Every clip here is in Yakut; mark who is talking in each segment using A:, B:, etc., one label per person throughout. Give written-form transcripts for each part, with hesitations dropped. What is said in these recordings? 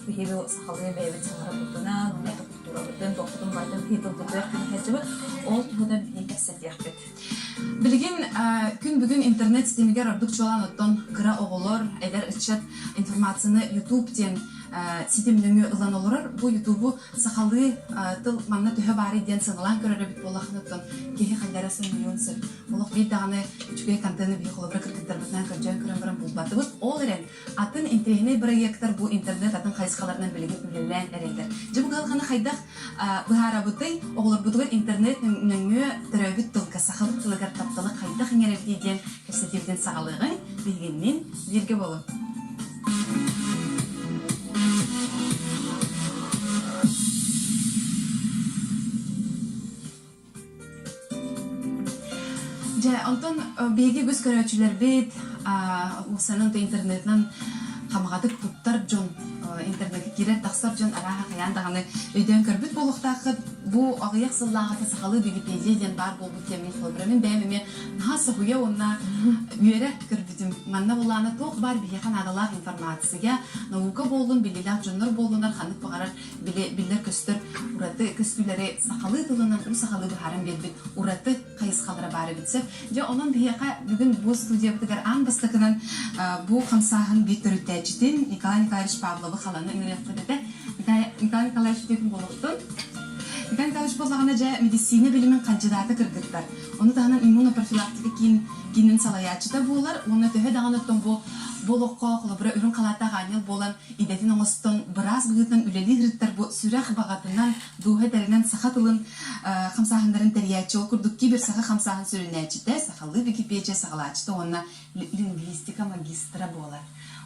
A: Биһиги сахалыы бэйэбит саҥарарбытынан, уонна культурабытын, туохпутун барытын биһиги тылбытыгар түмэһэччибит. Ол туһунан биһиги кэпсэтиэхпит.
B: Билигин күн бүгүн интернет ситимигэр ордук чуолаан оттон кыра оҕолор, эдэр ыччат информацияны YouTube диэн ситим нөҥүө ылан олорор. Бу YouTube-у сахалыы тыл манна төһө баарый диэн сыаналаан көрөр эбит буоллаххына оттон киһи хайдара сонньуйуон сөп. Олох биир даҕаны үчүгэй контены биһи холобура кыргыттарбытынан көрдьөөн көрөн баран булбатыбыт. Ол эрэн атын интэриэһинэй бырайыактар бу интернет атын хайысхаларынан билигин үлэлээн эрэллэр. Дьэ бу кыһалҕаны хайдах быһаарабытый? Оҕолорбутугар интернет нөҥүө төрөөбүт тылга, сахалыы тылыгар тапталы хайдах иҥэрэбитий диэн кэпсэтиибитин саҕалыаҕыҥ. Биһигинниин бииргэ буолуҥ. Дьэ, онтон биһиги үгүс көрөөччүлэрбит уопсайынан интернетинэн хамаҕатык туттар дьон, интернеккэ киирэр-тахсар дьон арааһа хайаан даҕаны өйдөөн көрбүт буолуохтааххыт. Бу аҕыйах сыллааҕыта сахалыы Википедия диэн баар буолбут кэмин холобура мин бэйэм эмиэ наһаа соһуйа уонна үөрэ көрбүтүм. Манна булаана туох баар биһиэхэ наадалаах информация, наука буоллун, биллиилээх дьоннор буоллунар, ханнык баҕарар биллэр-көстөр ураты көстүүлэри сахалыы тылынан уу сахалыы быһааран биэрбит ураты хайысхалара баар эбит сөп. Дьэ, онон биһиэхэ бүгүн бу студиябытыгар аан бастакынан бу хамсааһын биир төрүттээччитин Николай Николаевич Павловы-Халаны ыҥырыахпыт этэ. Николай Николаевич үтүөкүн буолуохтун. Николай Николаевич буоллаҕына дьэ медицина билимин хандьыдаата кыргыттар. Ону таһынан иммунопрофилактика киин киинин салайааччыта буолар уонна төһө даҕаны оттон бу бу олоххо холобура үрүҥ халааттаах аанньал буолан идэтин оҥостон быраас быһыытынан үлэлии сырыттар бу сүрэх баҕатынан, дууһа этэринэн саха тылын хамсааһыннарын тэрийээччи, ол курдук кибер-саха хамсааһын сүрүннээччитэ, сахалыы Википедия саҕалааччыта уонна лингвистика магистра буолар.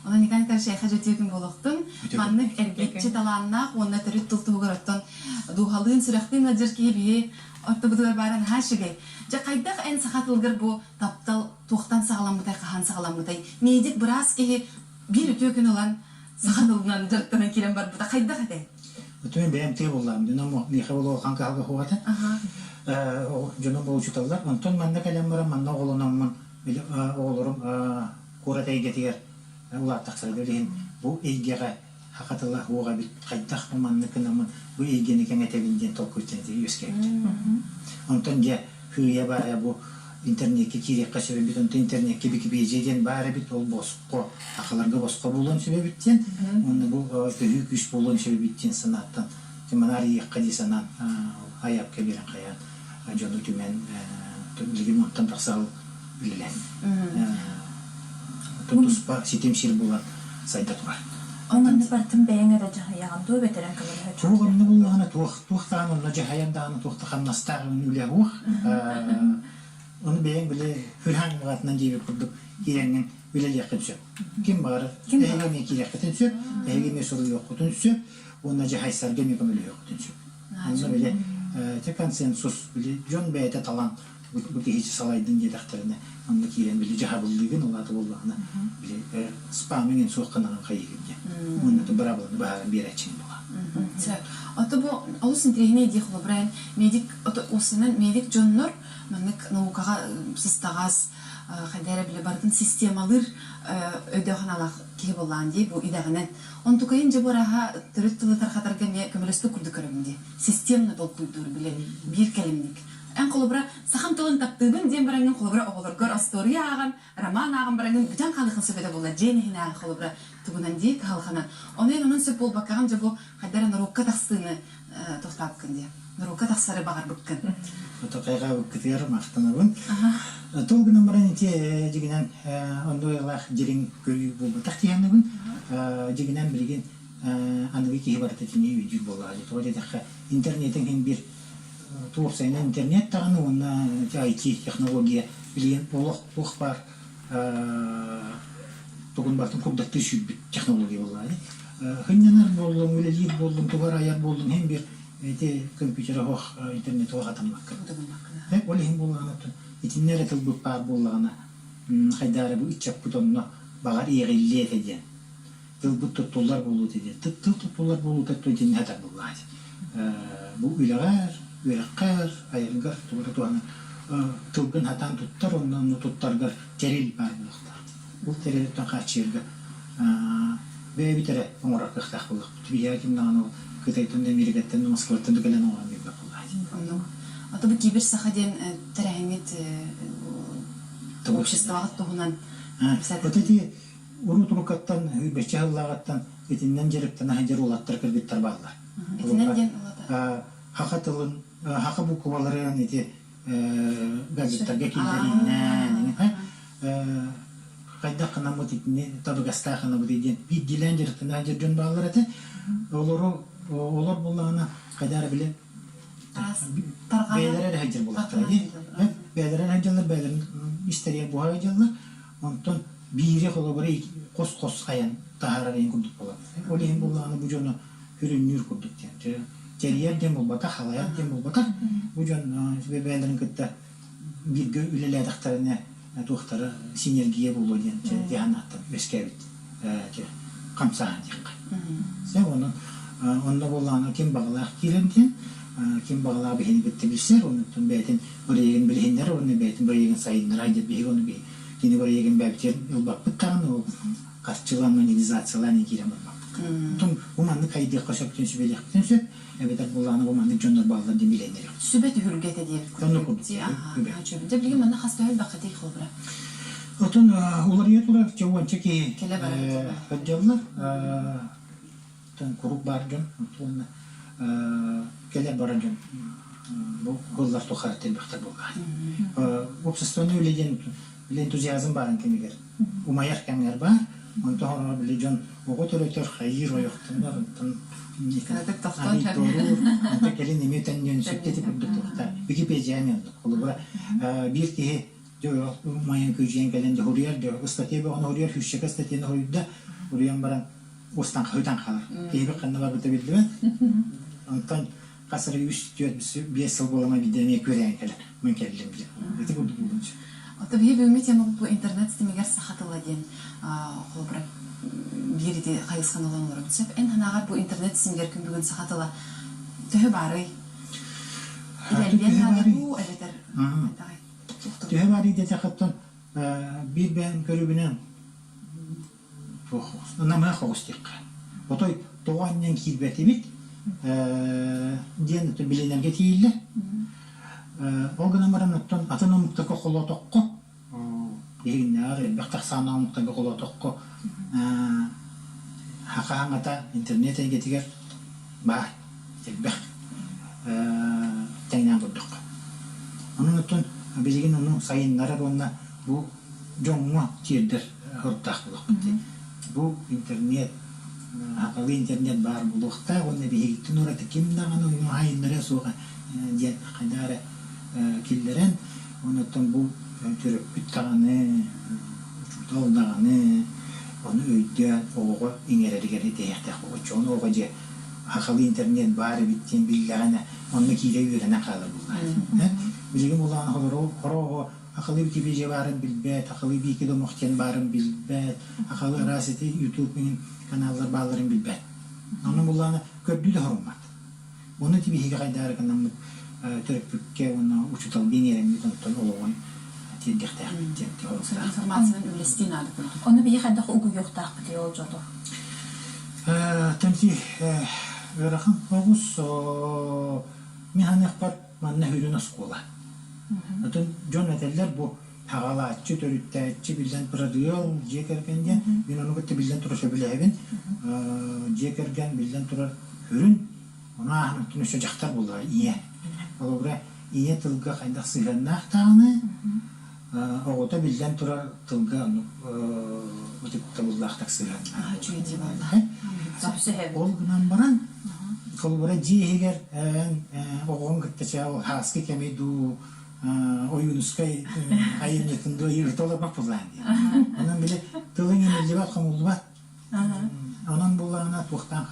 B: Онон Николай Николаевич эйиэхэ дьэ күн буолуохтун. Маннык эргиччи талааннаах уонна төрүт тыл туһугар оттон дууһалыын, сүрэхтиин ыалдьар киһи биһи ортобутугар баара наһаа үчүгэй. Дьэ хайдах эн саха тылыгар бу таптал туохтан саҕаламмытай, хаһан саҕаламмытай? Медик, быраас киһи биир үтүө күн ылан саха тылынан дьарыктанан киирэн барбыта хайдах этэй?
C: Өтүөн бэйэм тыа буллаам. Дьоном миэхэ буолуо улахан кыһалҕа суох этэ. Дьонум бу учууталлар. Онтон манна кэлэн баран манна оҕолономмун били оҕолорум куорат эйгэтигэр улааттахтара билигин бу эйгэҕэ саха тыла суох эбит хайдах бу маннык гынаммын бу эйгэни кэҥэтэбин диэн толкуйтан үөскээбитим. Онтон дьэ Сыыйа-баайа бу интернеккэ киириэххэ сөп эбит, онтон интернеккэ Википедия диэн баар эбит, ол босхо, сахаларга босхо буолуон сөп эбит диэн, уонна бу төһүү күүс буолуон сөп эбит диэн санааттан маны арыйыахха дии санаан айаапка биэрэн хайаан дьону түмэн билигин онтон тахса үлэлээн туспа ситим сир буолан сайда турар.
A: Онно барытын бэйэҥ эрэ дьаһайаҕын дуо бэтэрэн көмөлөһө
C: Туох онно буллаҕына туох туох даҕаны онно дьаһайан даҕаны туох да хамнастаах үлэ суох. Ону бэйэҥ били хүрээн баҕатынан диэбит курдук киирэҥҥин үлэлиэххин сөп. Ким баҕарар эһиги эмиэ киириэххитин сөп, эһиги эмиэ суруйуоххутун сөп уонна дьаһайсарга эмиэ көмөлөһүөххүтүн сөп. Онно били те консенсус били дьон бэйэтэ талан бу киһи салайдын диэтэхтэринэ онно киирэн били дьаһабыллыыгын ол аата буоллаҕына били спамиҥин суох гынаҕын хайыыгын диэн уонна быраабыланы быһааран биэрээччиҥ буолар.
B: Ото бу олус интэриэһинэй дии холобура медик ото уопсайынан медик дьоннор маннык наукаҕа сыстаҕас хайда эрэ били барытын системалыыр өйдөөх санаалаах киһи буоллаҕын дии бу идэҕинэн. Онтукайын дьэ бу арааһа төрүт тылы тарҕатарга эмиэ көмөлөспүт курдук көрөбүн дии. Системно толкуйдуур били биир кэлимник. Эн холобура сахам тылын таптыыбын диэн бараҥҥын холобура оҕолоргор остуоруйа ааҕан, роман ааҕан бараҥҥын бүтэн хаалыаххын сөп этэ буолла дьиэн иһинээҕи холобура тугунан дии кыһалҕанан. Ону эн онон сөп буолбаккаҕын дьэ бу хайда эрэ норуокка тахсыыны тохтообуккун дии. Норуокка тахсары баҕарбыккын.
C: Хайҕаабыккытыгар махтанабын. Тол гынан баран ити дьигинэн онно ыалаах дириҥ көрүү буолбатах диэхэнэбин. Дьигинэн билигин аныгы киһи барыта итини өйдүүр буоллаҕа дии. Тоҕо диэтэххэ интернетиҥ иһин биир уопсайынан интернет даҕаны уонна IT технология билигин олох туох баар тугун барытын курдаттыы сүүрбүт технология буоллаҕа дии. Сынньанар буоллуҥ, үлэлиир буоллуҥ, тугу эрэ айар буоллуҥ иһин биир ити компьютер оһох интернет оһох атаммакка. Ол иһин буоллаҕына итиннэ эрэ тылбыт баар буоллаҕына хайдах эрэ бу ыччаппыт онно баҕар иэҕиллиэ этэ диэн тылбыт туттуллар буолуута диэн тыл туттуллар буолуута итиннэ сатар буоллаҕа дии. Бу үлэҕэр, үөрэххэр, айаргар тугу да туһанар тылгын сатаан туттар уонна онно туттаргар тэрил баар буолуохтаах. Ол тэрилтэн хааччыйарга. бэйэбит эрэ оҥорор кыахтаах буолуохпут. Биһиэхэ ким даҕаны ол Кытайтан да, Америкаттан да, Москваттан да кэлэн оҥорон биэрбэт буоллаҕа.
B: Оннук. Ото бу кибер саха диэн тэрээһиҥҥит обществоҕыт туһунан
C: Вот эти урут-уруккаттан, бэччэ сыллааҕыттан итиннэн дьарыктана сылдьар уолаттар кыргыттар бааллар.
B: Итинэн диэн улата?
C: Хаха тылын, хаха букваларын ити гаджеттарга киллэрииннээн, хайдах гынаммыт итини табыгастаах гынабыт диэн биирдиилээн дьарыктана сылдьар дьон бааллар этэ. Олору олор буллаҕына хайдах эрэ били бэйэлэрэ эрэ сылдьар буоллахтара дии. Бэйэлэрэ эрэ сылдьаллар, бэйэлэрин истэригэр буһа сылдьаллар. Онтон биири холобура хос-хос айан таһаарар иһин курдук буолар. Ол иһин буоллаҕына бу дьону хүрүннүүр курдук диэн. Тэрийэр диэн буолбатах, халайар диэн буолбатах. Бу дьон бэйэлэрин кытта бииргэ үлэлээтэхтэринэ туохтара синергия буолуо диэн дьаһанааттан үөскээбит хамсааһын диэххэ. Сэ онон онно буоллаҕына ким баҕалаах киирэн диэн ким баҕалаах биһини кытта билсэр, оннуттан бэйэтин бырайыагын билиһиннэрэр уонна бэйэтин бырайыагын сайыннарар диэн биһиги ону кини бырайыагын бэйэбитигэр ылбаппыт даҕаны ол харчылаан монетизациялаан киирэн барбаппыт. Оттон бу маннык хайдыахха сөп диэн сүбэлиэхпитин сөп, эбэтэр булааны бу маннык дьоннор бааллар диэн билиэннэриэхпит.
B: Сүбэ түһүлгэтэ диэбит
C: Оннук курдук.
B: Дьэ билигин манна хас төһө элбэххитий холобура?
C: Отон уларыйа турар чэ уонча киһи
B: Кэлэ барар
C: сылдьаллар. Куруук баар дьон уонна кэлэр барар дьон бу сыллар тухары элбэхтэр буоллаҕа. Общественнай үлэ диэн били энтузиазм баарын кэмигэр умайар кэмҥэр баар. Онтон хороҕор били дьон оҕо төрөтөр, хайыыр ойохтонор, онтон
B: Кыратык тохтоон
C: туоруур, онтон кэлин эмиэ төннүөн сөптөтү курдук туохтар. Википедия эмиэ оннук. Холобура, биир киһи умайан күүдьүйэн кэлэн дьоһуруйар, ыстатыйа бөҕөнү хоруйар, сүүсчэкэ ыстатыйаны хоруйда, хоруйан баран устан хаһыытан хаалар. Киһибит ханна барбыта биллибэт. Онтон хас эрэ үс, түөрт, биэс сыл буолан биирдэ эмиэ күрээн кэлэр. Мин кэллим диэн. Ити курдук буолуон сөп.
B: Ото биһи бүгүҥҥү темабыт бу интернет ситимигэр саха тыла диэн холобура биир ити хайысханы ылан олоробут сөп. Эн санааҕар бу интернет ситимигэр күн бүгүн саха тыла төһө баарый? Илэллиэн наада дуу эбэтэр хайдаҕый?
C: Төһө баарый диэтэххиттэн биир бэйэм көрүүбүнэн намыһах оҕус диэххэ. Отой тоҕо анньан киирбэтибит диэн билинэргэ тиийиллэр. Ол гынан баран оттон атын омуктарга холоотоххо, биһигиннээҕэр элбэх тахсааннаах омуктарга холоотоххо, саха саҥата интернет эйгэтигэр баар, элбэх тэҥнээн көрдөххө. Онон оттон билигин ону сайыннарар уонна бу дьоҥҥо тиэрдэр соруктаах буолуохпут дии. Бу интернет, сахалыы интернет баар буолуохтаах уонна биһигиттэн ураты ким даҕаны ону айыннарыа суоҕа диэн хайдах эрэ киллэрэн, онуттан бу төрөппүт даҕаны, учуутал даҕаны ону өйдөөн оҕоҕо иҥэрэригэр итэһиэхтээх. Оччоҕуна оҕо дьэ сахалыы интернет баар эбит диэн биллэҕинэ, онно киирэ үөрэнэн хаалар буоллаҕа. Билигин булаан хоро оҕо Акылыы Википедия баарын билбэт, акылыы Вики домох диэн баарын билбэт, акылыы араас ити YouTube мин каналлар баалларын билбэт. Онон буллаана көрдүү да хоруммат. Оны ити биһиги хайдаары гынаммыт төрөппүккэ уонна учууталга иҥэрэммит онтон олоҕун тиэрдиэхтээхпит диэн
B: Информациянан үллэстии наада курдук.
A: Ону биһи хайдах угуйуохтаахпытый ол дьону?
C: Тэнти ыарахан оҕус мин ханыахпар манна хүрүн оскуола. Атын дьон этэллэр бу аҕалааччы, төрүттээччи биллэн турар ыал, дьиэ кэргэн диэн. Мин ону кытта биллэн турар сөбүлэһэбин. Дьиэ кэргэн биллэн турар сүрүн, ону ааһан оттон өссө дьахтар буоллаҕа ийэ. Холобура, ийэ тылга хайдах сыһыаннаах даҕаны, оҕото биллэн турар тылга оннук ытыктабыллаахтык сыһыаннаах. Ол гынан баран, холобура, дьиэ иһигэр оҕоҕун кытта чааскы кэми дуу, Ойуунускай айымньытын дуу ыйырта олорбот буоллаҕын дии. Онон били тылыҥ имиллибэт, хомуллубат. Онон буоллаҕына туохтаан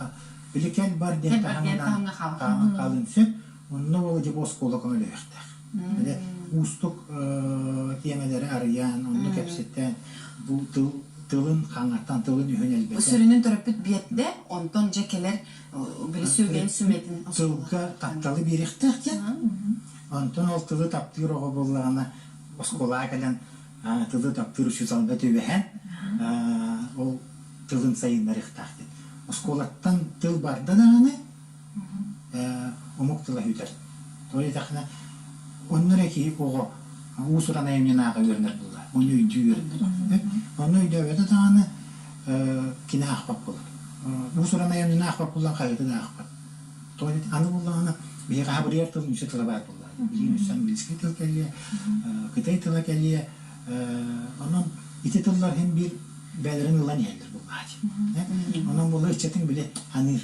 C: били кэл бар диэн таһымынан хаалын сөп. Онно ол дьэ бу оскуола көмөлөһүөхтээх. Били уустук тиэмэлэри арыйан, онно кэпсэтэн, бу тыл тылын хаҥатан, тылын үһүн элбэтэн.
B: Сүрүнүн төрөппүт биэрдэ, онтон дьэ кэлэр били сүөгэйин сүмэтин
C: тылга тапталы биэриэхтээх диэн. Онтон ол тылы таптыыр оҕо буоллаҕына оскуолаҕа кэлэн тылы таптыыр учууталга түбэһэн ол тылын сайыннарыахтаах диэн. Оскуолаттан тыл барда даҕаны омук тыла сүтэр. Тоҕо диэтэххинэ, онно эрэ киһи оҕо уус-уран айымньыны ааҕа үөрэнэр буолла. Ону өйдүү үөрэнэр. Онно өйдөөбөтө даҕаны кини аахпат буолар. Уус-уран айымньыны аахпат буоллан хаһыаты да аахпат. Тоҕо диэт аны буоллаҕына биһиэхэ хабырыйар тыл үҥсэ тыла баар буолла. Билигин үс английскай тыл кэлиэ, кытай тыла кэлиэ. Онон ити тыллар иһин биир бэйэлэрин ылан иһэллэр буоллаҕа дии. Онон буолла ыччатыҥ били аныыр.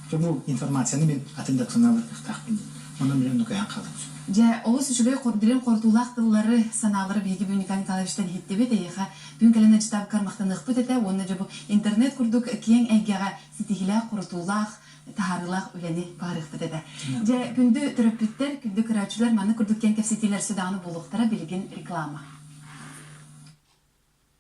C: Дьэ бу информацияны мин атын да тылынан кыахтаахпын диэн. Онон билэн онно көһөн хаалыам сөп.
B: Дьэ, олус үчүгэй дириҥ хорутуулаах тыллары, санаалары биһиги бүгүн Николай Николаевичтан иһиттибит. Эйиэхэ бүгүн кэлэн аччытаабыккар махтаныахпыт этэ уонна дьэ бу интернет курдук киэҥ эйгэҕэ ситиһиилээх, хорутуулаах, таһаарыылаах үлэни баҕарыахпыт этэ. Дьэ, күндү төрөппүттэр, күндү көрөөччүлэр, маннык курдук киэҥ кэпсэтиилэр сүдаҕаны буолуохтара билигин реклама.